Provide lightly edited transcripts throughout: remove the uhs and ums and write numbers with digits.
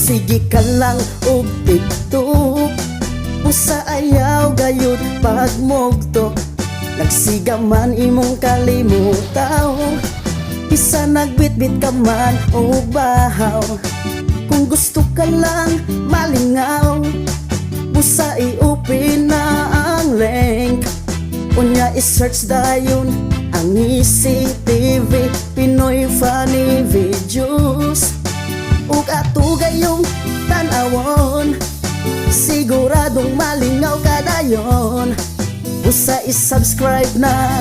Nagsige ka lang og TikTok. Usa ayaw gayud pagmugtok. Nagsiga man imong kalimutaw. Isa nagbitbit ka man o bahaw. Kung gusto ka lang malingaw, busa i-open na ang link. Unya i-search dayon ang ECTV Pinoy Funny Videos. Ug ato gayong tan-awon, siguradong malingaw ka dayon. Busa i-subscribe na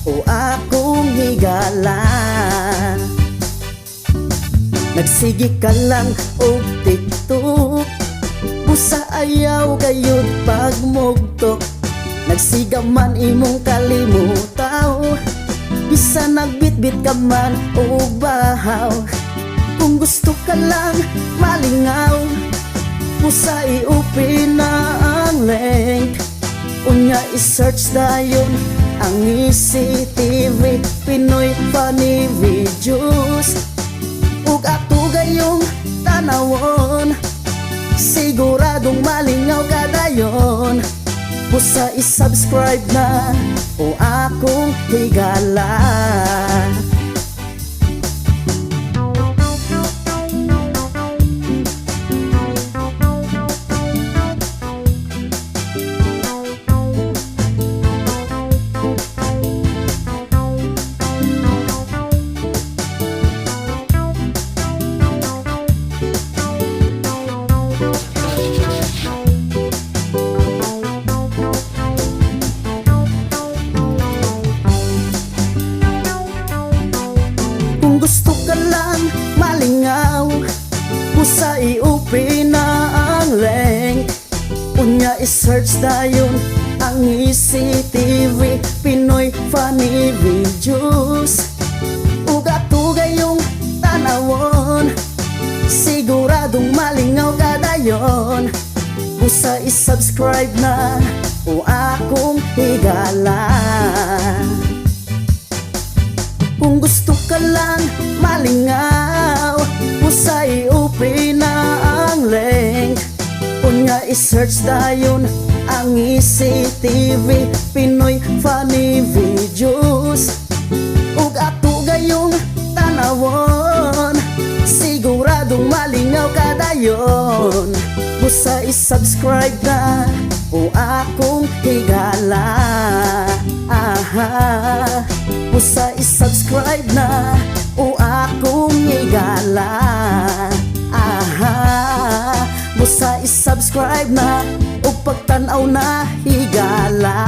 o akong higala. Nagsige ka lang og TikTok. Busa ayaw gayud pagmugtok. Nagsiga man imong kalimutaw. Bisa nagbitbit ka man o bahaw. Kung gusto ka lang malingaw, busa i-open na ang link. Unya i-search dayon ang ECTV Pinoy Funny Videos. Ug ato gayong tanawon, siguradong malingaw ka dayon. Busa i-subscribe na o akong higala. Kung gusto ka lang malingaw, busa i-open na ang link. Unya i-search dayon ang ECTV Pinoy Funny Videos. Ug ato gayong tanawon, siguradong malingaw ka dayon. Busa i-subscribe na o akong higala. Kung gusto ka lang malingaw, busa i-open na ang link. Unya i-search dayon ang ECTV Pinoy Funny Videos. Ug ato gayong tanawon, siguradong malingaw ka dayon. Busa i-subscribe na o akong higala. Aha. Busa i-subscribe na o akong higala. Aha. Busa i-subscribe na o pagtanaw na, higala.